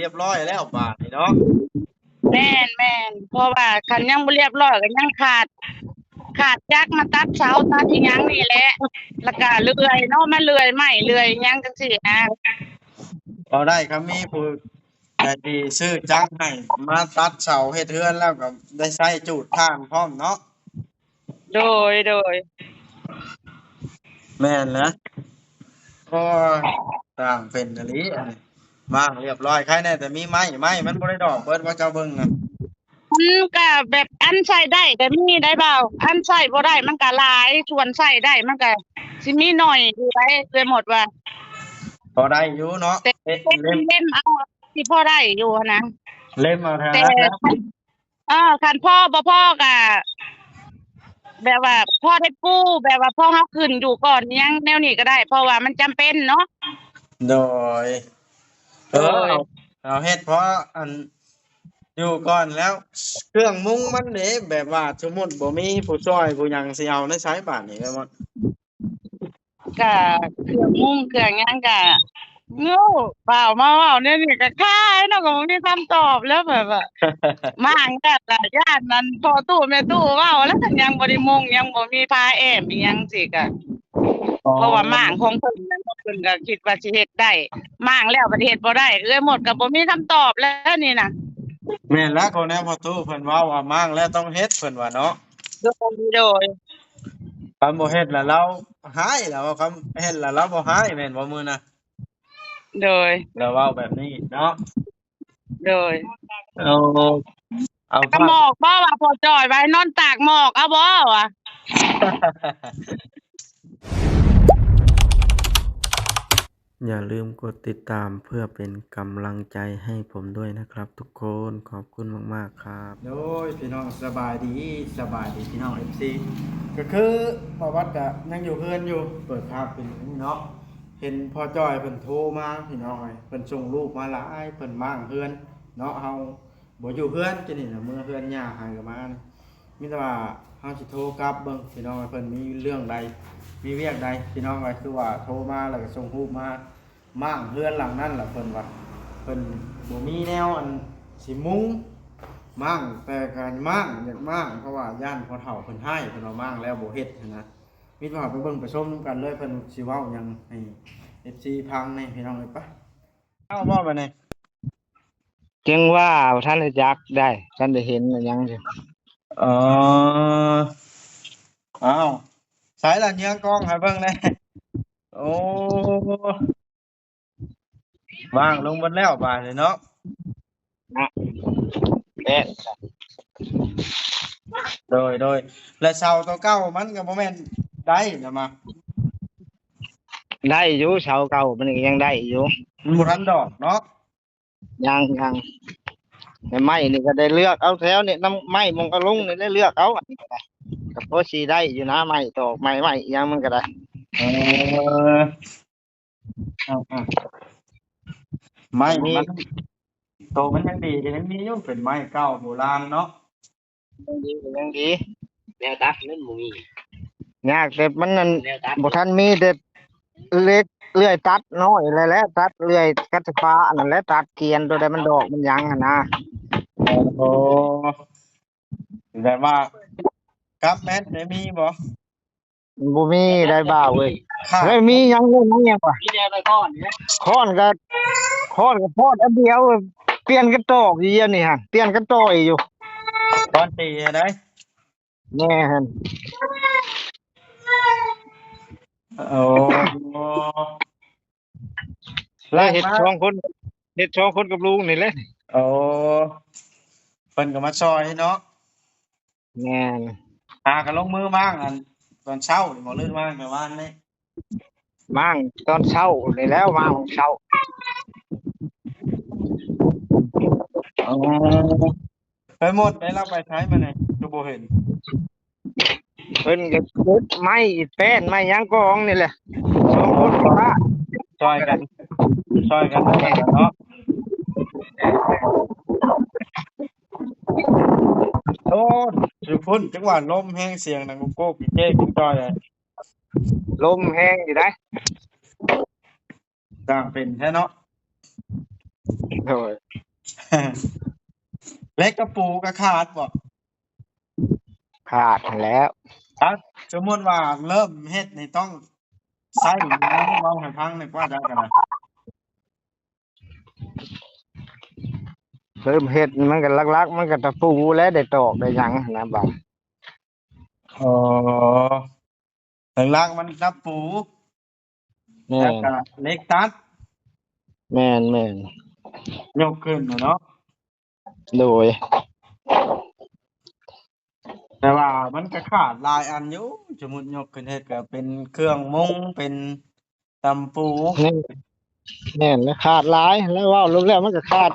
ຽບຮ້ອຍແລ້ວບາດນີ້ເນາະ. ແມ່ນໆ ເພາະວ່າຄັນຍັງບໍ່ລຽບຮ້ອຍກໍຍັງຂາດ ຂາດຈັກມາຕັດເສົາຕັດອີ່ຫຍັງນີ້ແຫຼະ ແລ້ວກະເລື່ອຍເນາະ ມາເລື່ອຍໄມ້ເລື່ອຍຫຍັງຈັ່ງຊີ້ນະ. ເອົາໄດ້ ຄັນມີຜູ້ໃຈດີຊື້ຈັກໃຫ້ມາຕັດເສົາເຮັດເຮືອນ ແລ້ວກໍໄດ້ໃຊ້ຈູດຖ່ານພ້ອມເນາະ. ໂດຍ ໂດຍ ແມ່ນແຫຼະ. ໂອ້ຍ ຊ່າງເປັນອີ່ຫຼີອັນນີ້ ມ້າງລຽບຮ້ອຍ. ໃຄແນ່ແຕ່ມີໄມ້ ໄມ້ມັນບໍ່ໄດ້ດອກເບິດວ່າເຈົ້າເບິ່ງນະ. ມັນກະແບບອັນໃຊ້ໄດ້ກະມີໄດ໋ບ່າວ ອັນໃຊ້ບໍ່ໄດ້ມັນກະຫຼາຍ ສ່ວນໃຊ້ໄດ້ມັນກະຊິມີໜ້ອຍຢູ່ໄດ໋ ເອື້ອຍໝົດວ່າ. ພໍໄດ້ຢູ່ເນາະ ແຕ່ເລັມ ເລັມເອົາ ຊິພໍໄດ້ຢູ່ຫັ້ນນະ ເລັມເອົາເທົ່ານັ້ນແຫຼະ. ເອີ ຄັນພໍບໍ່ພໍກະແບບວ່າພໍໄດ້ປູ ແບບວ່າພໍເຮົາຂຶ້ນຢູ່ກ່ອນຫຍັງແນວນີ້ກໍໄດ້ ເພາະວ່າມັນຈຳເປັນເນາະ. ໂດຍ ເອີ ເອົາ ເອົາເຮັດພໍອັນຢູ່ກ່ອນແລ້ວ. ເຄື່ອງມຸງມັນເດ ແບບວ່າສົມມຸດບໍ່ມີຜູ້ຊ່ອຍຜູ້ຫຍັງ ຊິເອົາໃນໃສບາດນີ້ ເອື້ອຍໝົດ? ກະເຄື່ອງມຸງເຄື່ອງຫຍັງກະ ໂອ້ ບ່າວມາເວົ້າແນວນີ້ກະຄາຍເນາະ ກໍບໍ່ມີຄຳຕອບແລ້ວ ແບບວ່າມ້າງແລ້ວກະຢ້ານນັ້ນພໍ່ຕູ້ແມ່ຕູ້ເວົ້າແລ້ວ ຄັນຍັງບໍ່ໄດ້ມຸງ ຍັງບໍ່ມີຜ້າແອ້ມອີ່ຫຍັງຊີ້ກະ ອໍ ເພາະວ່າມ້າງຂອງເພິ່ນນັ້ນ ເພິ່ນກະຄິດວ່າຊິເຮັດໄດ້ ມ້າງແລ້ວບັດເຮັດບໍ່ໄດ້ ເອື້ອຍໝົດກະບໍ່ມີຄຳຕອບແລ້ວນີ້ນະ. ແມ່ນແລ້ວ ກໍແນວພໍ່ຕູ້ເພິ່ນເວົ້າວ່າມ້າງແລ້ວຕ້ອງເຮັດ ເພິ່ນວ່າເນາະ. ໂດຍ ໂດຍ ຄັນບໍ່ເຮັດລະລາວຮ້າຍ ລາວ ຄັນເຮັດລະລາວບໍ່ຮ້າຍແມ່ນບໍ່ມື້ນະ? ໂດຍ ລາວເວົ້າແບບນີ້ເນາະ. ໂດຍ ໂອ້ ເອົາ ກະໝອກບໍ່ວ່າພໍ່ຈ່ອຍວ່າໃຫ້ນອນຕາກໝອກເອົາບໍ່ວ່າ. ຢ່າລືມກົດຕິດຕາມເພື່ອເປັນກຳລັງໃຈໃຫ້ຜົມດ້ວຍນະຄັບທຸກຄົນ ຂອບຄຸນມາກໆຄັບ. ໂດຍ ພີ່ນ້ອງສະບາຍດີ ສະບາຍດີພີ່ນ້ອງເອັຟຊີ ກໍຄືປະຫວັດກະຍັງຢູ່ເຮືອນຢູ່ ເປີດພາບເປັນນີ້ເນາະ ເຫັນພໍ່ຈ່ອຍເພິ່ນໂທມາພີ່ນ້ອງເອີຍ ເພິ່ນສົ່ງຮູບມາຫຼາຍ ເພິ່ນມ້າງເຮືອນເນາະ ເຮົາ ບໍ່ຢູ່ເຮືອນ ກິນນີ້ນະ ເມືອເຮືອນຍ່າຫາກໍມານີ້ ມີແຕ່ວ່າເຮົາຊິໂທກັບເບິ່ງພີ່ນ້ອງ ເພິ່ນມີເລື່ອງໃດ ມີວຽກໃດພີ່ນ້ອງເອີຍ ຄືວ່າໂທມາແລ້ວກໍສົ່ງຮູບມາ ມ້າງເຮືອນຫຼັງນັ້ນລະ ເພິ່ນວ່າເພິ່ນບໍ່ມີແນວອັນຊິມຸງ ມ້າງແຕ່ການມ້າງ ຢາກມ້າງ ເພາະວ່າຢ້ານພໍ່ເຖົ້າເພິ່ນຮ້າຍ ເພິ່ນວ່າມ້າງແລ້ວບໍ່ເຮັດຫັ້ນນະ. ມີແຕ່ວ່າໄປເບິ່ງໄປຊົມນຳກັນເລີຍ ເພິ່ນຊິເວົ້າຫຍັງໃຫ້ເອັຟຊີຟັງແດ່ ພີ່ນ້ອງເອີຍ ປະ. ເອົາບໍ່ບາດນີ້ ຈັ່ງວ່າບໍ່ທັນໄດ້ຈັກໄດ໋ ທັນໄດ້ເຫັນອີ່ຫຍັງຢູ່. ອໍ ອ້າວ ໃສລະ ເຍືອງກ້ອງໃຫ້ເບິ່ງແດ່. ໂອ້ ວາງລົງໝົດແລ້ວບາດນີ້ເນາະ. ນະ ແມ່ນ ໂດຍ ໂດຍ ແລະເສົາໂຕເກົ່າມັນກໍບໍ່ແມ່ນໄດ້ນະມາ ໄດ້ຢູ່ ເສົາເກົ່າມັນກໍຍັງໄດ້ຢູ່ ມັນບໍ່ທັນດອກເນາະ. ຍັງ ຍັງ ແຕ່ໄມ້ນີ້ກໍໄດ້ເລືອກເອົາແຖວນີ້ ນຳໄມ້ໝ່ອງເອົາລົງນີ້ໄດ້ເລືອກເອົາ ອັນນີ້ກໍໄດ້ ກໍພໍຊິໄດ້ຢູ່ນະ ໄມ້ຕອກໄມ້ ໄມ້ຫຍັງມັນກໍໄດ້. ເອີ ອ່າໆ ໄມ້ມັນ ໂຕມັນຍັງດີ ກໍຍັງມີຢູ່ ເປັນໄມ້ເກົ່າໂບລານເນາະ. ຍັງດີ ຍັງດີ ແນວຕັດມັນບໍ່ມີ ຍາກແຕ່ມັນນັ້ນ ແນວຕັດ ບໍ່ທັນມີແຕ່ເຫຼັກເລື່ອຍຕັດນ້ອຍແຫຼະ ແຫຼະ ຕັດເລື່ອຍກັດໄຟຟ້າອັນນັ້ນແຫຼະ ຕັດກຽນໂຕໃດມັນດອກມັນຫຍັງຫັ້ນນະ. ໂອ້ ແບບວ່າກັບແມັດໄດ້ມີບໍ່? ບໍ່ມີໄດ໋ບ່າວເອີຍ. ເຮີ້ຍ ມີຫຍັງເລີຍ ມີຫຍັງວະ? ມີແຕ່ໄມ້ຄ້ອນນີ້ແຫຼະ. ຄ້ອນກໍ ຄ້ອນກໍຄ້ອນອັນດຽວ ປ່ຽນກັນຕອກຢູ່ດຽວນີ້ຫັ້ນ ປ່ຽນກັນຕ່ອຍຢູ່. ຄ້ອນຕີຫັ້ນໃດ໋? ແມ່ນ. ໂອ້ ແລ້ວເຮັດສອງຄົນ ເຮັດສອງຄົນກັບລຸງນີ້ແຫຼະ. ໂອ້ ເພິ່ນກໍມາຊ່ອຍເນາະ. ແມ່ນ. ຫາກໍລົງມືມ້າງອັນຕອນເຊົ້ານີ້ບໍ່ ຫຼືມ້າງແຕ່ວານນີ້? ມ້າງຕອນເຊົ້ານີ້ແຫຼະ ມ້າງເຊົ້າ. ອໍ ໄປໝົດໄດ້ ລາວໄປໃສມານີ້ ຄືບໍ່ເຫັນ? ເພິ່ນກໍເກັບໄມ້ແປ້ນໄມ້ຫຍັງກອງນີ້ແຫຼະ ສອງຄົນກໍພາ ຊ່ອຍກັນ ຊ່ອຍກັນເນາະ. ໂອ້ ຢູ່ພຸ້ນ ຈັກວ່າລົມແຮງ ສຽງດັງໂກກໆເກກໆ ຈ້ອຍເລີຍ. ລົມແຮງຢູ່ໃດ໋. ຊ່າງເປັນແທ້ເນາະ. ໂດຍ ເຫຼັກກະປູກະຂາດບໍ່? ຂາດຫັ້ນແຫຼ້ວ. ເອົາ ສົມມຸດວ່າເລີ່ມເຮັດນີ້ຕ້ອງໃຊ້ຫຍັງ ເວົ້າໃຫ້ຟັງແດ່ກວ່າເຈົ້າກະໄດ້. ເລີ່ມເຮັດມັນກະຫຼັກໆ ມັນກະຕະປູແຫຼະ ໄດ້ຕອກໄດ້ຫຍັງຫັ້ນນະ ບາດ. ອໍ ຫຼັກໆ ມັນຕະປູ ແມ່ນ ແລ້ວກະເຫຼັກຕັດ. ແມ່ນໆ ຍົກຂຶ້ນນະເນາະ. ໂດຍ ແຕ່ວ່າມັນກະຂາດຫຼາຍອັນຢູ່ ສົມມຸດຍົກຂຶ້ນເຮັດກະເປັນເຄື່ອງມຸງ ເປັນຕຳປູ. ແມ່ນ ແມ່ນ ແລະຂາດຫຼາຍ ແລ້ວເວົ້າລວມແລ້ວມັນກະຂາດ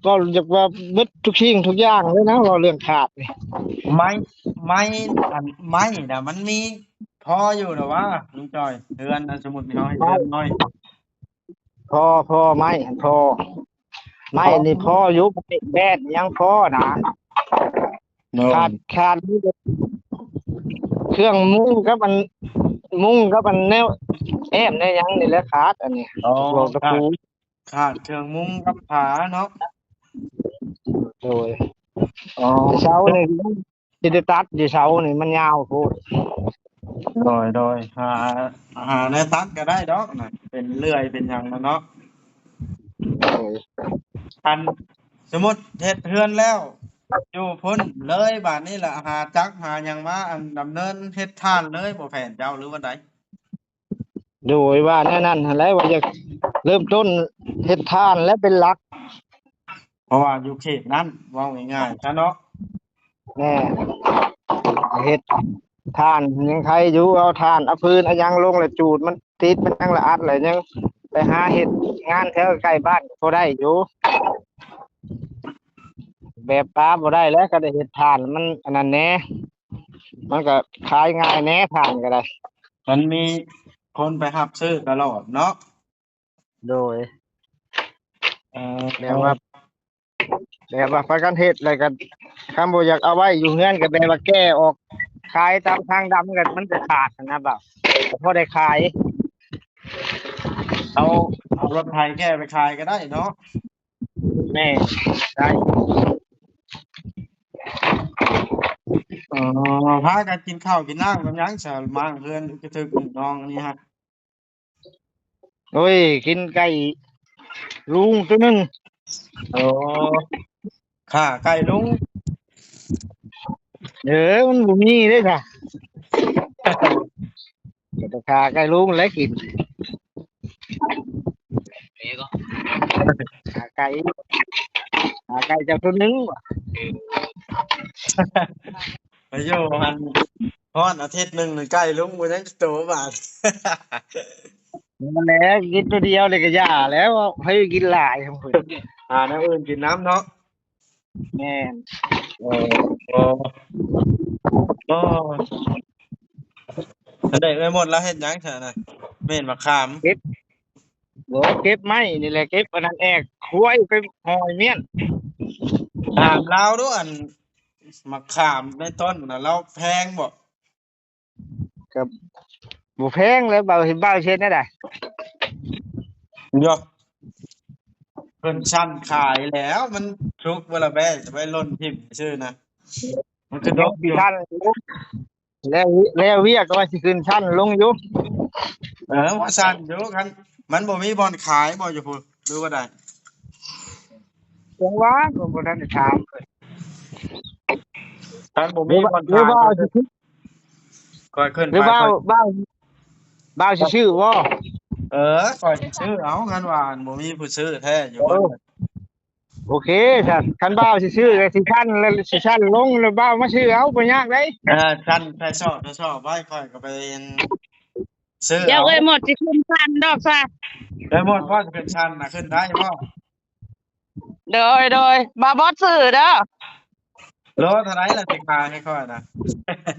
ເວົ້າຢາກວ່າເບິດທຸກສິ່ງທຸກຢ່າງເລີຍນະ ເວົ້າເລື່ອງຂາດນີ້. ໄມ້ ໄມ້ ອັນ ໄມ້ນະ ມັນມີພໍຢູ່ແລ້ວຫວາ ລຸງຈ່ອຍ? ເຮືອນ ສົມມຸດເຮົາເຮັດເຮືອນນ້ອຍ ພໍ ພໍ ໄມ້ຫັ້ນພໍ ໄມ້ນີ້ພໍຢູ່ ແບດຍັງພໍນະ. ໂດຍ ຂາດ ຂາດເຄື່ອງມຸງກັບອັນ ມຸງກັບອັນແນວແອ້ມແນວຫຍັງນີ້ແຫຼະຂາດອັນນີ້. ອໍ ພວກຕະປູ ຂາດ ຂາດເຄື່ອງມຸງກັບຝາເນາະ. ໂດຍ ອໍ ເສົານີ້ ຊິໄດ້ຕັດຢູ່ເສົານີ້ ມັນຍາວໂພດ. ໂດຍ ໂດຍ ຫາ ຫາແນວຕັດກະໄດ້ດອກນະ ເປັນເລື່ອຍເປັນຫຍັງນະເນາະ. ໂດຍ ອັນ ສົມມຸດເຮັດເຮືອນແລ້ວ ຢູ່ພຸ້ນເລີຍ ບາດນີ້ລະຫາຈັກຫາຫຍັງມາ ອັນ ດຳເນີນເຮັດຖ່ານເລີຍບໍ່ ແຜນເຈົ້າ ຫຼືວ່າໃດ? ໂດຍ ວ່າແນວນັ້ນຫັ້ນແຫຼະ ວ່າຢາກເລີ່ມຕົ້ນເຮັດຖ່ານແລະເປັນຫຼັກ ເພາະວ່າຢູ່ເຂດນັ້ນ ເວົ້າງ່າຍໆຊະເນາະ. ແມ່ນ ເຮັດຖ່ານຍັງໄຄຢູ່ ເອົາຖ່ານເອົາຟືນເອົາຫຍັງລົງລະຈູດ ມັນຕິດ ມັນຍັງລະອັດ ລະຍັງໄປຫາເຮັດງານແຖວໃກ້ບ້ານພໍໄດ້ຢູ່ ແບບປາບໍ່ໄດ້ແຫຼະ ກະໄດ້ເຮັດຖ່ານ ມັນອັນນັ້ນແດ່ ມັນກະຂາຍງ່າຍແດ່ ຖ່ານກະໄດ້ ມັນມີຄົນໄປຮັບຊື້ຕະຫຼອດເນາະ. ໂດຍ ເອີ ແບບວ່າ ແບບວ່າພາກັນເຮັດ ແລ້ວກະຄັນບໍ່ຢາກເອົາໄວ້ຢູ່ເຮືອນ ກະແບບວ່າແກ່ອອກຂາຍຕາມທາງດຳ ກະມັນກະຂາດຫັ້ນນະ ແບບພໍໄດ້ຂາຍ ເອົາ ເອົາລົດໄຖແກ່ໄປຂາຍກະໄດ້ເນາະ. ແມ່ນ ໄດ້. ອໍ ພາກັນກິນເຂົ້າກິນນ້ຳກັບຫຍັງຊະ ມາເຮືອນກະຖືກນ້ອງນີ້ຮະ? ໂອ້ຍ ກິນໄກ່ລຸງໂຕໜຶ່ງ. ໂອ້ ຂ້າໄກ່ລຸງ. ເອີ ມັນບໍ່ມີເດ້ຊະ ກະໄປຂ້າໄກ່ລຸງແຫຼະກິນ. ຂ້າໄກ່ ຂ້າໄກ່ເຈົ້າໂຕໜຶ່ງຫວາ. ໄປຢູ່ຫັ້ນ ຮອດອາທິດໜຶ່ງນີ້ ໄກ່ລຸງບໍ່ຍັງຈັກໂຕບາດ. ນັ້ນແຫຼະ ກິນໂຕດຽວນີ້ກະຢ່າແລ້ວ ໃຫ້ກິນຫຼາຍ ຫາແນວອື່ນກິນນຳເນາະ. ແມ່ນ. ໂອ້ ໂອ້ ໂອ້ ອັນໃດເອື້ອຍມົດລາວເຮັດຫຍັງຊະນະ? ແມ່ນໝາກຂາມ ເກັບ ບໍ່ ເກັບໄມ້ນີ້ແຫຼະ ເກັບອັນນັ້ນແອກຄວາຍໄປຫອຍມ້ຽນ. ຖາມລາວດູ ອັນໝາກຂາມໃນຕົ້ນນະ ລາວແພງບໍ່? ກະບໍ່ແພງແຫຼະ ບ່າວ ເຫັນບ່າວເຮັດແນວໃດ? ໂຍ ເພິ່ນຊັ້ນຂາຍແລ້ວ ມັນສຸກເບິດລະແບ ໄວ້ຫຼົ່ນຖິ້ມຊື່ນະ ມັນກະດົກຢູ່. ຊັ້ນ ແລ້ວ ແລ້ວວຽກກະວ່າຊິຂຶ້ນຊັ້ນລົງຢູ່. ເອີ ວ່າຊັ້ນຢູ່ ຄັນມັນບໍ່ມີບ່ອນຂາຍບໍ່ຢູ່ພຸ້ນ ຫຼືວ່າໃດ? ຈັ່ງຫວາ ກະບໍ່ທັນໄດ້ຖາມ. ຄັນບໍ່ມີບ່ອນຂາຍ ຂ້ອຍຂຶ້ນໄປ ບ່າວ ບ່າວ ບ່າວຊິຊື້ບໍ່? ເອີ ຂ້ອຍຊິຊື້ເອົາ ຄັນວ່າບໍ່ມີຜູ້ຊື້ແທ້ຢູ່. ໂອເຄ ຊັ້ນ ຄັນບ່າວຊິຊື້ກະຊິຊັ້ນ ແລ້ວຊິຊັ້ນລົງ ແລ້ວບ່າວມາຊື້ເອົາ ບໍ່ຍາກໃດ. ເອີ ຊັ້ນໃສ່ຊອກ ໃສ່ຊອກໄວ້ ຂ້ອຍກະໄປຊື້ເອົາ. ດຽວເອື້ອຍມົດຊິຂຶ້ນຊັ້ນດອກຊະ. ເອື້ອຍມົດ ພອດຂຶ້ນຊັ້ນນະ ຂຶ້ນໄດ້ບໍ່? ໂດຍ ໂດຍ ບ່າວບອດຊື້ເດີ. ໂລເທົ່າໃດລະຊິຂາຍໃຫ້ຂ້ອຍນະ?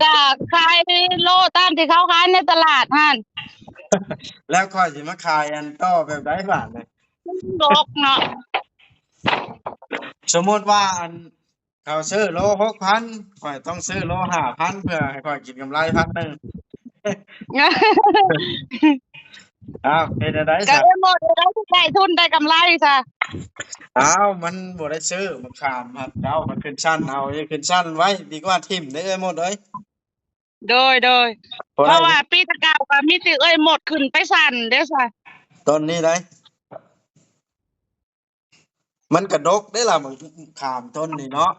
ກະຂາຍໂລຕາມທີ່ເຂົາຂາຍໃນຕະຫຼາດຫັ້ນ. ແລ້ວຂ້ອຍຊິມາຂາຍອັນຕໍ່ແບບໃດບາດນີ້? ຕົກເນາະ. ສົມມຸດວ່າອັນ ເຂົາຊື້ໂລຫົກພັນ ຂ້ອຍຕ້ອງຊື້ໂລຫ້າພັນ ເພື່ອໃຫ້ຂ້ອຍກິນກຳໄລພັນໜຶ່ງ. ອ້າວ ເຮັດແນວໃດຊະ? ກະເອີ ໝົດແລ້ວ ໄດ້ທຶນໄດ້ກຳໄລຊະ. ອ້າວ ມັນບໍ່ໄດ້ຊື້ໝາກຂາມ ເຈົ້າມັນຂຶ້ນຊັ້ນເອົາ ຂຶ້ນຊັ້ນໄວ້ດີກວ່າຖິ້ມເດ້ ເອື້ອຍມົດເອີຍ. ໂດຍ ໂດຍ ເພາະວ່າປີແຕ່ເກົ່າກໍມີແຕ່ເອື້ອຍມົດຂຶ້ນໄປຊັ້ນເດ້ຊະ ຕົ້ນນີ້ໃດ໋ ມັນກະດົກເດ້ລະ ໝາກຂາມຕົ້ນນີ້ເນາະ.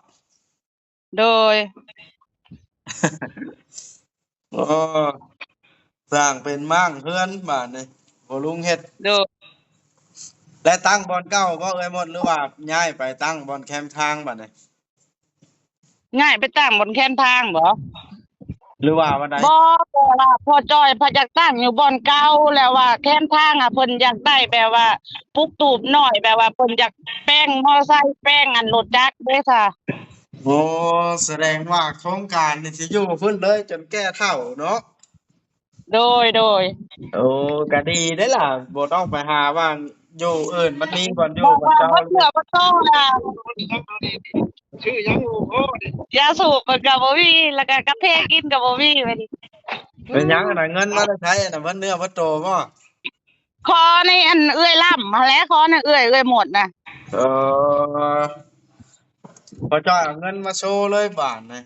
ໂດຍ ໂອ້ ສ້າງເປັນມ້າງເຮືອນບາດນີ້ ພໍ່ລຸງເຮັດ. ໂດຍ ແລະ ຕັ້ງບ່ອນເກົ່າບໍ່ເອື້ອຍມົດ ຫຼືວ່າຍ້າຍໄປຕັ້ງບ່ອນແຄມທາງບາດນີ້? ຍ້າຍໄປຕັ້ງບ່ອນແຄມທາງບໍ? ຫຼືວ່າບ່ອນໃດ? ບໍ່ ແຕ່ວ່າພໍ່ຈ້ອຍເພິ່ນຢາກຕັ້ງຢູ່ບ່ອນເກົ່າ ແລ້ວວ່າແຄມທາງອະ ເພິ່ນຢາກໄດ້ແບບວ່າປຸກຕູບໜ້ອຍ ແບບວ່າເພິ່ນຢາກແປງມໍເຕີໄຊ ແປງອັນລົດຈັກເດ້ຊະ. ໂອ້ ສະແດງວ່າໂຄງການນີ້ຊິຢູ່ພຸ້ນເລີຍຈົນແກ່ເຖົ້າເນາະ. ໂດຍ ໂດຍ ໂອ້ ກະດີເດ້ລະ ບໍ່ຕ້ອງໄປຫາວ່າຢູ່ອື່ນ ມັນມີບ່ອນຢູ່ບ່ອນເຊົາ. ບໍ່ເຊື່ອບໍ່ຕ້ອງລະ ຊື້ຫຍັງ ຢາສູບມັນກະບໍ່ມີ ແລ້ວກະກາເຟກິນກະບໍ່ມີບາດນີ້. ເປັນຫຍັງຫັ້ນນະ ເງິນມາແຕ່ໃສຫັ້ນນະ ເບິດເນື້ອເບິດໂຕບໍ່? ຂໍໃນອັນເອື້ອຍລ້ຳຫັ້ນແຫຼະ ຂໍໃນເອື້ອຍ ເອື້ອຍມົດນະ. ເອີ ພໍ່ຈ້ອຍເອົາເງິນມາໂຊເລີຍບາດນີ້.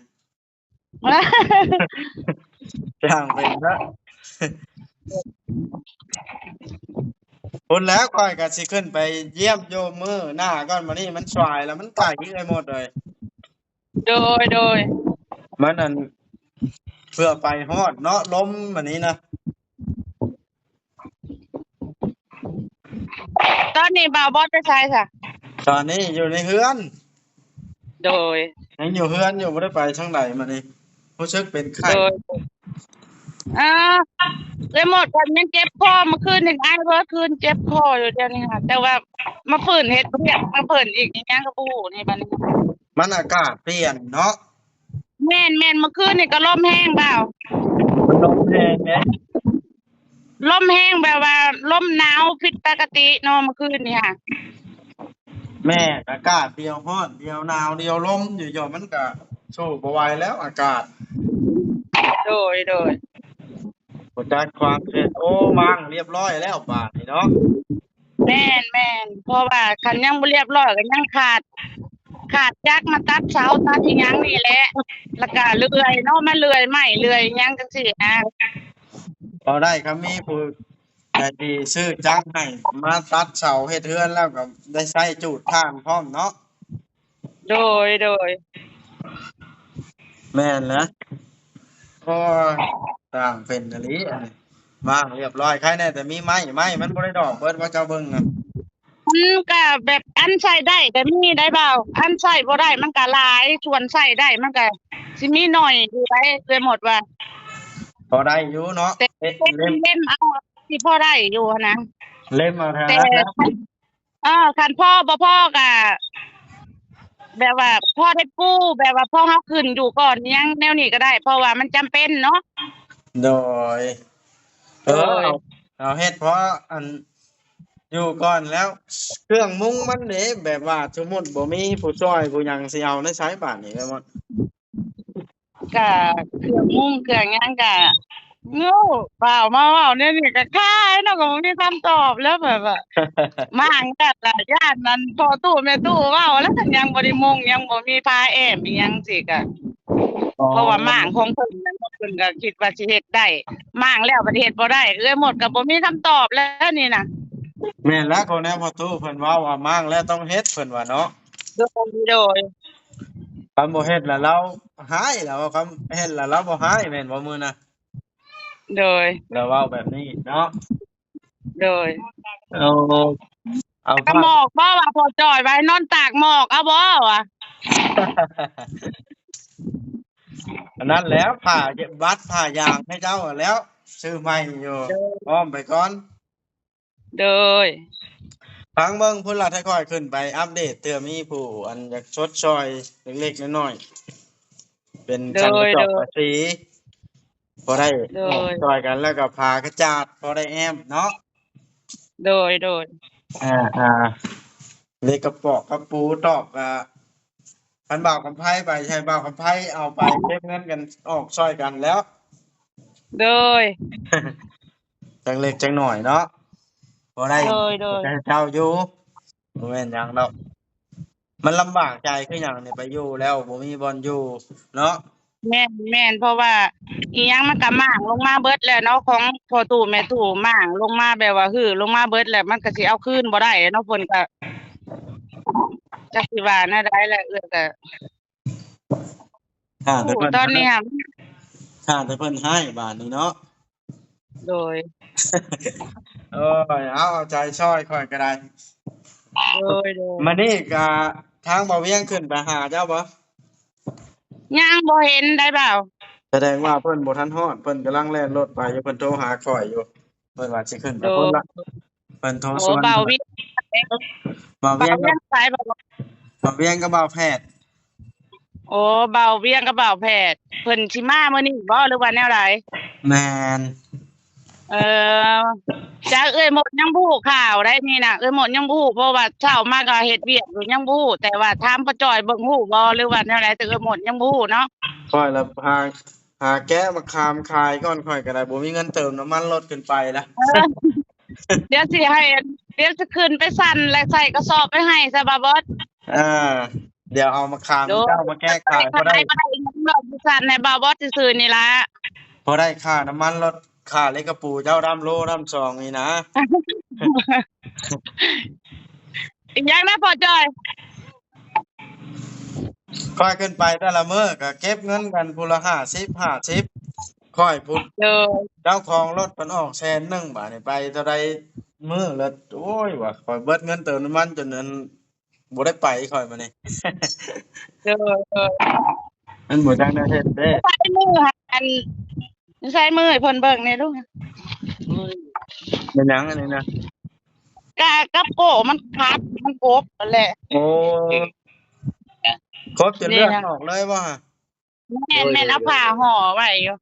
ຊ່າງເປັນເນາະ ພຸ້ນແຫຼະ ຂ້ອຍກໍຊິຂຶ້ນໄປຢ້ຽມຢູ່ມື້ໜ້າກ່ອນ ມື້ນີ້ມັນສາຍແລ້ວ ມັນໄກເອື້ອຍມົດເອີຍ. ໂດຍ ໂດຍ ມັນອັນ ເພື່ອໄປຮອດເນາະ ລົມມື້ນີ້ນະ. ຕອນນີ້ບ່າວບອດໄປໃສຊະ? ຕອນນີ້ຢູ່ໃນເຮືອນ. ໂດຍ ຍັງຢູ່ເຮືອນຢູ່ ບໍ່ໄດ້ໄປທາງໃດມື້ນີ້ ຮູ້ສຶກເປັນໄຂ້. ໂດຍ ເອີ ເອື້ອຍມົດກໍຍັງເຈັບຄໍ ເມື່ອຄືນນີ້ໄອເບິດຄືນ ເຈັບຄໍຢູ່ດຽວນີ້ຫາ ແຕ່ວ່າມາຟື້ນເຮັດວຽກ ມາເພິ່ນອີກອີຫຍັງກໍບໍ່ຮູ້ນີ້ບັດນີ້ ມັນອາກາດປ່ຽນເນາະ. ແມ່ນໆ ເມື່ອຄືນນີ້ກໍລົມແຮງບ່າວ ລົມແຮງເດ້ ລົມແຮງແບບວ່າລົມໜາວຜິດປົກກະຕິເນາະ ເມື່ອຄືນນີ້ຫາ. ແມ່ນ ອາກາດດຽວຮ້ອນດຽວໜາວດຽວລົມຢູ່ ມັນກະສູ້ບໍ່ໄຫວແລ້ວອາກາດ. ໂດຍ ໂດຍ ບໍ່ຈັກຄວາມເທັດ ໂອ້ ມ້າງລຽບຮ້ອຍແລ້ວບາດນີ້ເນາະ. ແມ່ນໆ ເພາະວ່າຄັນຍັງບໍ່ລຽບຮ້ອຍກໍຍັງຂາດ ຂາດຈັກມາຕັດເສົາຕັດອີ່ຫຍັງນີ້ແຫຼະ ແລ້ວກະເລື່ອຍເນາະ ມາເລື່ອຍໄມ້ເລື່ອຍຫຍັງຈັ່ງຊີ້ນະ. ເອົາໄດ້ ຄັນມີຜູ້ໃຈດີຊື້ຈັກໃຫ້ມາຕັດເສົາເຮັດເຮືອນ ແລ້ວກໍໄດ້ໃຊ້ຈູດຖ່ານພ້ອມເນາະ. ໂດຍ ໂດຍ ແມ່ນແຫຼະ ໂອ້ຍ ສ້າງເປັນອີ່ຫຼີອັນນີ້ ວາງລຽບຮ້ອຍ ໃຄແນ່ແຕ່ມີໄມ້ ໄມ້ມັນບໍ່ໄດ້ດອກເບິດວ່າເຈົ້າເບິ່ງນະ. ມັນກະແບບອັນໃຊ້ໄດ້ກະມີໄດ໋ບ່າວ ອັນໃຊ້ບໍ່ໄດ້ມັນກະຫຼາຍ ສ່ວນໃຊ້ໄດ້ມັນກະຊິມີໜ້ອຍຢູ່ໄດ໋ ເອື້ອຍມົດວ່າ ພໍໄດ້ຢູ່ເນາະ ແຕ່ເລັມ ເລັມເອົາ ຊິພໍໄດ້ຢູ່ຫັ້ນນະ ເລັມເອົາເທົ່ານັ້ນແຫຼະ. ເອີ ຄັນພໍບໍ່ພໍກະແບບວ່າພໍໄດ້ກູ້ ແບບວ່າພໍເຮົາຂຶ້ນຢູ່ກ່ອນຫຍັງແນວນີ້ກໍໄດ້ ເພາະວ່າມັນຈຳເປັນເນາະ. ໂດຍ ເອີ ເອົາ ເອົາເຮັດພໍອັນຢູ່ກ່ອນແລ້ວ ເຄື່ອງມຸງມັນເດ ແບບວ່າສົມມຸດບໍ່ມີຜູ້ຊ່ອຍຜູ້ຫຍັງ ຊິເອົາໃນໃສບາດນີ້ແມ່ນບໍ່? ກະເຄື່ອງມຸງເຄື່ອງຫຍັງກະ ໂອ້ ບ່າວມາເວົ້າແນວນີ້ກະຄາຍເນາະ ກະບໍ່ມີຄຳຕອບແລ້ວ ແບບວ່າມ້າງແລ້ວກະຢ້ານນັ້ນພໍ່ຕູ້ແມ່ຕູ້ເວົ້າແລ້ວ ຄັນຍັງບໍ່ໄດ້ມຸງ ຍັງບໍ່ມີຜ້າແອ້ມອີ່ຫຍັງຊີ້ກະ ເພາະວ່າມ້າງຂອງເພິ່ນ ເພິ່ນກະຄິດວ່າຊິເຮັດໄດ້ ມ້າງແລ້ວບັດເຮັດບໍ່ໄດ້ ເອື້ອຍມົດກະບໍ່ມີຄຳຕອບແລ້ວນີ້ນະ. ແມ່ນແລ້ວ ກໍແນວພໍ່ຕູ້ເພິ່ນເວົ້າວ່າມ້າງແລ້ວຕ້ອງເຮັດ ເພິ່ນວ່າເນາະ. ໂດຍ ໂດຍ ຄັນບໍ່ເຮັດລະລາວຮ້າຍ ລາວວ່າ ຄັນເຮັດລະລາວບໍ່ຮ້າຍ ແມ່ນບໍ່ມື້ນະ? ໂດຍ ລາວເວົ້າແບບນີ້ເນາະ. ໂດຍ ເອົາ ເອົາ ກະໝອກບໍ່ວ່າ ພໍ່ຈ່ອຍວ່າໃຫ້ນອນຕາກໝອກເອົາບໍ່ວ່າ ອັນນັ້ນແຫຼະ ຜ້າບັດຜ້າຢາງໃຫ້ເຈົ້າຫັ້ນແຫຼ້ວ ຊື້ໃໝ່ຢູ່ ໂດຍ ອ້ອມໄປກ່ອນ. ໂດຍ ຟັງເບິ່ງພຸ້ນລະ ຖ້າຂ້ອຍຂຶ້ນໄປອັບເດດເທື່ອມີຜູ້ອັນຢາກຊົດຊ່ອຍເລັກໆນ້ອຍໆ ເປັນ ໂດຍ ຊັ້ນກະຈອກ ໂດຍ ພາສີ ພໍໄດ້ ໂດຍ ຊ່ອຍກັນ ແລ້ວກໍຜາກະຈາດພໍໄດ້ແອ້ມເນາະ. ໂດຍ ໂດຍ ອ່າ ອ່າ ເຫຼັກກະປອກກະປູຕອກ ກະ ຄັນບ່າວຄຳໄພໄປ ໃຫ້ບ່າວຄຳໄພເອົາໄປເກັບເງິນກັນອອກຊ່ອຍກັນແລ້ວ. ໂດຍ ຈັກເລັກຈັກໜ້ອຍເນາະ ພໍໄດ້ ໂດຍ ໂດຍ ໃຫ້ເຈົ້າຢູ່. ບໍ່ແມ່ນຫຍັງດອກ ມັນລຳບາກໃຈຄືຫຍັງນີ້ ໄປຢູ່ແລ້ວບໍ່ມີບ່ອນຢູ່ເນາະ. ແມ່ນ ແມ່ນ ເພາະວ່າອີ່ຫຍັງມັນກໍມ້າງລົງມາເບິດແລ້ວເນາະ ຂອງພໍ່ຕູ້ແມ່ຕູ້ມ້າງລົງມາ ແບບວ່າຮື້ລົງມາເບິດແລ້ວ ມັນກໍຊິເອົາຄືນບໍ່ໄດ້ເນາະ. ເພິ່ນກໍຈັກຊິວ່າແນວໃດແຫຼະ ເອື້ອຍກໍ ຖ້າແຕ່ເພິ່ນ ຕອນນີ້ຫາ ຖ້າແຕ່ເພິ່ນຮ້າຍບາດນີ້ເນາະ. ໂດຍ ໂອ້ຍ ເອົາ ເອົາໃຈຊ່ອຍຂ້ອຍກໍໄດ້. ໂດຍ ໂດຍ ມື້ນີ້ກະທາງບ່າວວຽງຂຶ້ນໄປຫາເຈົ້າບໍ່? ຍັງບໍ່ເຫັນໄດ໋ບ່າວ. ສະແດງວ່າເພິ່ນບໍ່ທັນຮອດ ເພິ່ນກຳລັງແລ່ນລົດໄປຢູ່ ເພິ່ນໂທຫາຂ້ອຍຢູ່. ເພິ່ນວ່າຊິຂຶ້ນໄປພຸ້ນລະ ເພິ່ນໂທຊວນ. ໂອ້ ບ່າວວຽງ ບ່າວວຽງ ບ່າວວຽງ ກັບ ສາຍ ບ່າວ ບ່າວວຽງກັບບ່າວແພດ. ໂອ້ ບ່າວວຽງກັບບ່າວແພດ ເພິ່ນຊິມາມື້ນີ້ບໍ່ ຫຼືວ່າແນວໃດ? ແມ່ນ. ເອີ ຈາກເອື້ອຍມົດຍັງບໍ່ຮູ້ຂ່າວໄດ໋ນີ້ນະ ເອື້ອຍມົດຍັງບໍ່ຮູ້ ເພາະວ່າເຊົ້າມາກໍເຮັດວຽກຢູ່ ຍັງບໍ່ຮູ້ ແຕ່ວ່າຖາມພໍ່ຈ້ອຍເບິ່ງຮູ້ບໍ່ ຫຼືວ່າແນວໃດ ແຕ່ເອື້ອຍມົດຍັງບໍ່ຮູ້ເນາະ. ຂ້ອຍລະຫາ ຫາແກະໝາກຂາມຂາຍກ່ອນ ຂ້ອຍກໍໄດ້ບໍ່ມີເງິນເຕີມນ້ຳມັນລົດຂຶ້ນໄປລະ. ເອີ ດຽວຊິໃຫ້ ດຽວຊິຂຶ້ນໄປສັ່ນ ແລະໃສ່ກະສອບໄປໃຫ້ຊະບ່າວບອດ. ເອີ ດຽວເອົາໝາກຂາມ ໂດຍ ເຈົ້າມາແກະຂາຍ ພໍໄດ້ ບໍ່ໄດ້ ສັ່ນໃຫ້ບ່າວບອດຊື່ໆນີ້ລະ ພໍໄດ້ຄ່ານ້ຳມັນລົດ ຄ່າເຫຼັກກະປູເຈົ້າດຳໂລດຳສອງນີ້ນະ. ອີຫຍັງນະພໍ່ຈ້ອຍ? ຂ້ອຍຂຶ້ນໄປແຕ່ລະມື້ກໍເກັບເງິນກັນຜູ້ລະຫ້າສິບ ຫ້າສິບ ຂ້ອຍພຸ້ນ. ໂດຍ ເຈົ້າຂອງລົດເພິ່ນອອກແສນໜຶ່ງ ບາດນີ້ໄປເທົ່າໃດມື້ລະ ໂອ້ຍ ວ່າຂ້ອຍເບິດເງິນເຕີມນ້ຳມັນຈົນອັນ ບໍ່ໄດ້ໄປຂ້ອຍມື້ນີ້. ໂດຍ ໂດຍ ມັນບໍ່ຈັກແນວເຮັດເດ້. ໃຊ້ມືຫັ້ນ ໃຊ້ມືໃຫ້ເພິ່ນເບິ່ງແດ່ລູກ. ເປັນຫຍັງອັນນີ້ນະ? ກະ ກັບໂກ້ມັນຂັດ ມັນກົບຫັ້ນແຫຼະ. ໂອ້ ກົບຈົນເລືອດອອກເລີຍບໍ່? ແມ່ນ ໂດຍ ແມ່ນ ໂດຍ ເອົາຜ້າຫໍ່ໄວ້ຢູ່.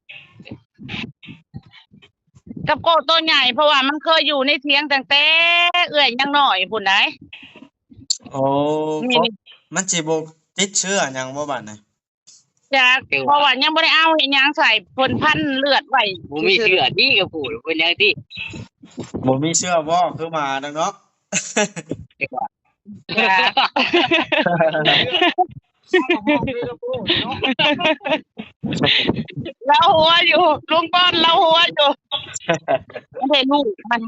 ກັບໂກ້ໂຕໃຫຍ່ ເພາະວ່າມັນເຄີຍຢູ່ໃນຖຽງຕັ້ງແຕ່ເອື້ອຍຍັງນ້ອຍພຸ້ນໃດ໋. ໂອ້ ມັນຊິບໍ່ຕິດເຊື້ອຫຍັງບໍ່ບາດນີ້? ຈັກ ເພາະວ່າຍັງບໍ່ໄດ້ເອົາເຮັດຫຍັງໃສ່ ເພິ່ນພັນເລືອດໄວ້ ບໍ່ມີເຊື້ອຕິ ກັບໂກ້ເປັນຫຍັງຕິ? ບໍ່ມີເຊື້ອບໍ່ ຄືໝານັ້ນເນາະ. ລາວຫົວຢູ່ ລຸງປ້ອນລາວຫົວຢູ່. ເດ້ລູກມັນ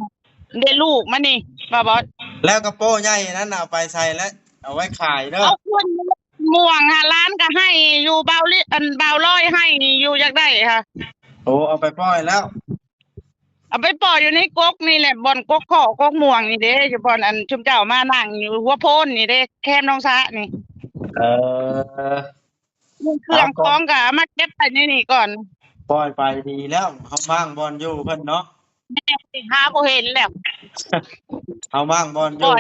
ເດ້ລູກມັນນີ້ ບ່າວບອດ. ແລ້ວກະໂປ້ໃຫຍ່ນັ້ນເອົາໄປໃສແລ້ວ? ເອົາໄວ້ຂາຍເດີ. ເອົາຂຶ້ນມ່ວງຫາ ຫຼານກະໄຫ້ຢູ່ ບ່າວລິ ອັນ ບ່າວລອຍໄຫ້ຢູ່ ຢາກໄດ້ຫາ. ໂອ້ ເອົາໄປປ່ອຍແລ້ວ? ເອົາໄປປ່ອຍຢູ່ໃນກົກນີ້ແຫຼະ ບ່ອນກົກຄໍ້ກົກມ່ວງນີ້ເດ້ ຢູ່ບ່ອນອັນຊຸມເຈົ້າມານັ່ງຢູ່ຫົວໂພນນີ້ເດ້ ແຄມໜອງສະນີ້. ເອີ ເຄື່ອງຂອງກໍເອົາມາເກັບໄວ້ໃນນີ້ກ່ອນ. ປ່ອຍໄປດີແລ້ວ ເຮົາມ້າງບ່ອນຢູ່ເພິ່ນເນາະ. ແມ່ນ ຫາບໍ່ເຫັນແລ້ວ ເຮົາມ້າງບ່ອນຢູ່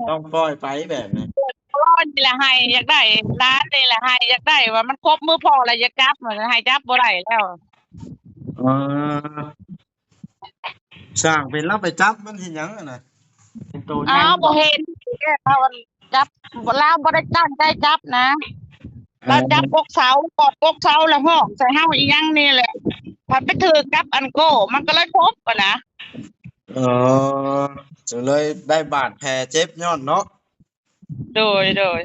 ຕ້ອງປ່ອຍໄປແບບນີ້. ພໍ່ນີ້ລະໄຫ້ຢາກໄດ້ ຫຼານນີ້ລະໄຫ້ຢາກໄດ້ ວ່າມັນຄົບມື້ພໍ່ລະຢາກຈັບ ໃຫ້ຈັບບໍ່ໄດ້ແລ້ວ. ເອີ ຊ່າງເປັນລາວໄປຈັບມັນເຮັດຫຍັງຫັ້ນນະ ເປັນໂຕໃຫຍ່. ອ້າວ ບໍ່ເຫັນ ລາວຈັບ ລາວບໍ່ໄດ້ຕັ້ງໃຈຈັບນະ. ລາວຈັບກົກເສົາ ກອດກົກເສົາລະຮ້ອງໃສ່ເຮົາອີ່ຫຍັງນີ້ແຫຼະ ພັດໄປຖືກກັບອັນໂກ້ ມັນກໍເລີຍຄົບຫັ້ນນະ. ເອີ ກໍເລີຍໄດ້ບາດແຜເຈັບຍ້ອນເນາະ. ໂດຍ ໂດຍ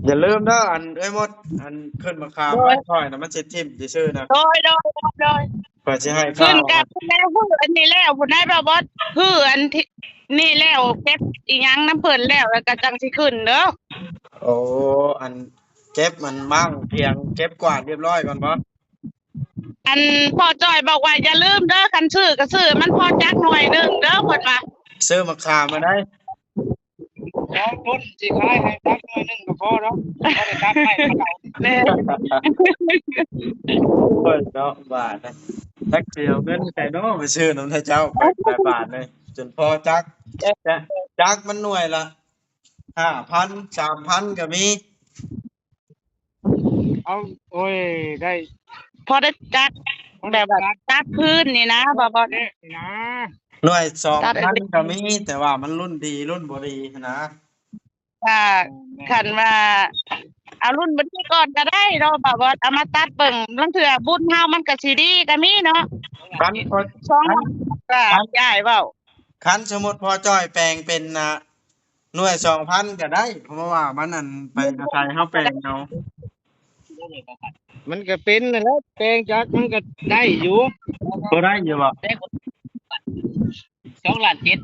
ຢ່າລືມເດີ ອັນເອື້ອຍມົດ ອັນຂຶ້ນມາຄາມ ໂດຍ ໄວ້ຂ້ອຍນະ ມັນຊິຖິ້ມຊື່ໆນະ. ໂດຍ ໂດຍ ໂດຍ ໂດຍ ຂ້ອຍຊິໃຫ້ ຂຶ້ນກັບ ແລ້ວ ຄືອັນນີ້ແລ້ວພຸ້ນໄດ໋ ບ່າວບອດ ຄືອັນນີ້ແລ້ວ ເກັບອີ່ຫຍັງນຳເພິ່ນແລ້ວ ແລ້ວກໍຈັ່ງຊິຂຶ້ນເດີ. ໂອ້ ອັນເກັບມັນມ້າງຖຽງ ເກັບກວາດຮຽບຮ້ອຍກ່ອນບໍ? ອັນພໍ່ຈ້ອຍບອກວ່າ ຢ່າລືມເດີ ຄັນຊື້ກໍຊື້ມັນພໍຈັກໜ່ວຍໜຶ່ງເດີ ເພິ່ນວ່າ. ຊື້ໝາກຂາມມາໄດ້ ສອງຕົ້ນຊິຂາຍໃຫ້ຈັກໜ່ວຍໜຶ່ງກໍພໍດອກ ບໍ່ໄດ້ຕັດໄມ້ມາເອົາ. ແມ່ນ ໂອ້ຍເນາະ ບາດນະ ຈັກຊິເອົາເງິນໃສເນາະ ໄປຊື້ນຳເຂົາເຈົ້າ ໄປຫຼາຍບາດເລີຍ ຈົນພໍຈັກ ຈັກມັນໜ່ວຍລະຫ້າພັນ ສາມພັນກໍມີ. ເອົາ ໂອ້ຍ ໄດ້ ພໍໄດ້ຈັກ ແບບວ່າຕັດພື້ນນີ້ນະ ບໍ່ ບໍ່ ນີ້ນະ ໜ່ວຍສອງພັນກໍມີ ແຕ່ວ່າມັນລຸ້ນດີລຸ້ນບໍ່ດີຫັ້ນນະ. ຖ້າ ແມ່ນ ຄັນວ່າເອົາລຸ້ນບໍ່ດີກ່ອນກໍໄດ້ເນາະ ບ່າວບອດ ເອົາມາຕັດເບິ່ງ ລາງເທື່ອບຸນເຮົາມັນກໍຊິດີກໍມີເນາະ. ຄັນ ສອງ ຄັນ ກໍ ຄັນ ຍາຍເວົ້າ ຄັນສົມມຸດພໍ່ຈ້ອຍແປງເປັນ ອ່າ ໜ່ວຍສອງພັນກໍໄດ້ ເພາະວ່າມັນ ອັນ ໄປອາໄສເຮົາແປງເອົາ. ມັນກໍເປັນນັ້ນແຫຼະ ແປງຈັກມັນກໍໄດ້ຢູ່. ພໍໄດ້ຢູ່ບໍ່? ສອງລ້ານເຈັດ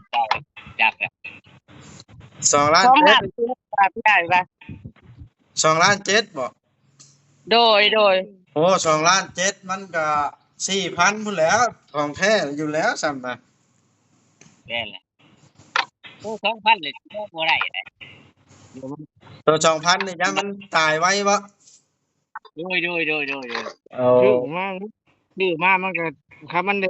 ຈັກແຫຼະ ສອງລ້ານ ສອງລ້ານເຈັດ ເຈັດບາດ ໄດ້ປະ? ສອງລ້ານເຈັດບໍ່? ໂດຍ ໂດຍ. ໂອ້ ສອງລ້ານເຈັດ ມັນກໍສີ່ພັນພຸ້ນແຫຼ້ວ ຂອງແທ້ຢູ່ແລ້ວສ່ຳນະ. ແມ່ນແຫຼະ. ໂຕສອງພັນນີ້ບໍ່ໄດ້ໃດ ໂຕສອງພັນນີ້ຢ້ານມັນຕາຍໄວບໍ່? ໂດຍ ໂດຍ ໂດຍ ໂດຍ ໂດຍ. ເອີ ຊື້ມາ ຊື້ມາມັນກໍ ຄັນມັນໄດ້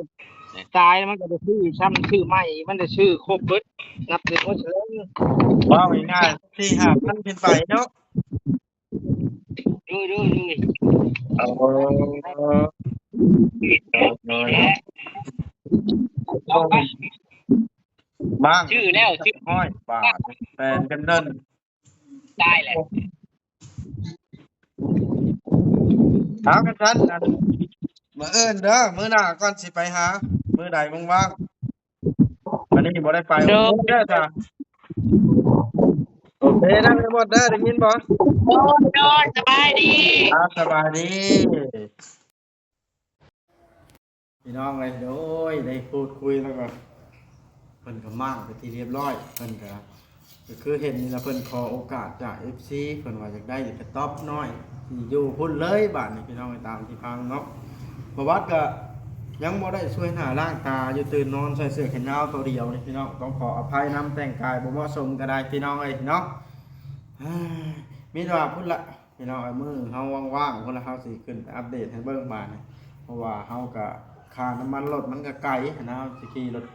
ຕາຍມັນກໍໄດ້ຊື້ຊ້ຳ ຊື້ໃໝ່ ມັນໄດ້ຊື້ຄົບເບິດ ນັບຖືວ່າເສຍເລີຍ. ເວົ້າງ່າຍໆ ສີ່ຫ້າພັນຂຶ້ນໄປເນາະ. ໂດຍ ໂດຍ ໂດຍ. ເອີ ໂດຍ ໂດຍ. ບ້າງ ຊື້ແລ້ວ ຊື້ຮ້ອຍບາດ ແປງກັນເດີນ ຕາຍແລ້ວ. ເອົາ ຄັນຊັ້ນ ອັນ ມື້ອື່ນເດີ ມື້ໜ້າກ່ອນຊິໄປຫາ ມື້ໃດວ່າງໆ. ອັນນີ້ບໍ່ໄດ້ໄປ ໂດຍ ໂອເຄເດີ. ໂອເຄນະ ໄອ້ມົດເດີ ໄດ້ຍິນບໍ່? ໂດຍ ໂດຍ ສະບາຍດີ ອ່າ ສະບາຍດີ. ພີ່ນ້ອງເອີຍ ໂດຍ ໄດ້ພູດຄຸຍແລ້ວກໍ ເພິ່ນກໍມ້າງເປັນທີ່ຮຽບຮ້ອຍ ເພິ່ນກໍ ກໍຄືເຫັນນີ້ລະ ເພິ່ນຂໍໂອກາດຈາກເອັຟຊີ ເພິ່ນວ່າຢາກໄດ້ກະຕ໊ອບນ້ອຍ ຊິຢູ່ພຸ້ນເລີຍບາດນີ້ ພີ່ນ້ອງເອີຍ ຕາມທີ່ຟັງເນາະ. ປະຫວັດກໍຍັງບໍ່ໄດ້ຊ່ວຍໜ້າລ້າງຕາຢູ່ ຕື່ນນອນໃສ່ເສື້ອແຂນຍາວໂຕດຽວນີ້ ພີ່ນ້ອງ ຕ້ອງຂໍອະໄພນຳ ແຕ່ງກາຍບໍ່ເໝາະສົມກໍໄດ້ ພີ່ນ້ອງເອີຍເນາະ. ມີແຕ່ວ່າພຸ້ນລະ ພີ່ນ້ອງເອີຍ ມື້ເຮົາວ່າງໆ ພຸ້ນລະ ເຮົາຊິຂຶ້ນໄປອັບເດດໃຫ້ເບິ່ງບາດນີ້ ເພາະວ່າເຮົາກະ ຄ່ານ້ຳມັນລົດມັນກະໄກຫັ້ນນະ ເຮົາຊິຂີ່ລົດ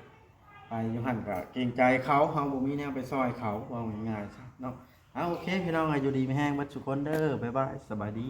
ໄປຢູ່ຫັ້ນກະເກງໃຈເຂົາ ເຮົາບໍ່ມີແນວໄປຊ່ອຍເຂົາ ເວົ້າງ່າຍໆຊະເນາະ. ເອົາ ໂອເຄ ພີ່ນ້ອງເອີຍ ຢູ່ດີມີແຮງເບິດສູ່ຄົນເດີ ບາຍບາຍ ສະບາຍດີ.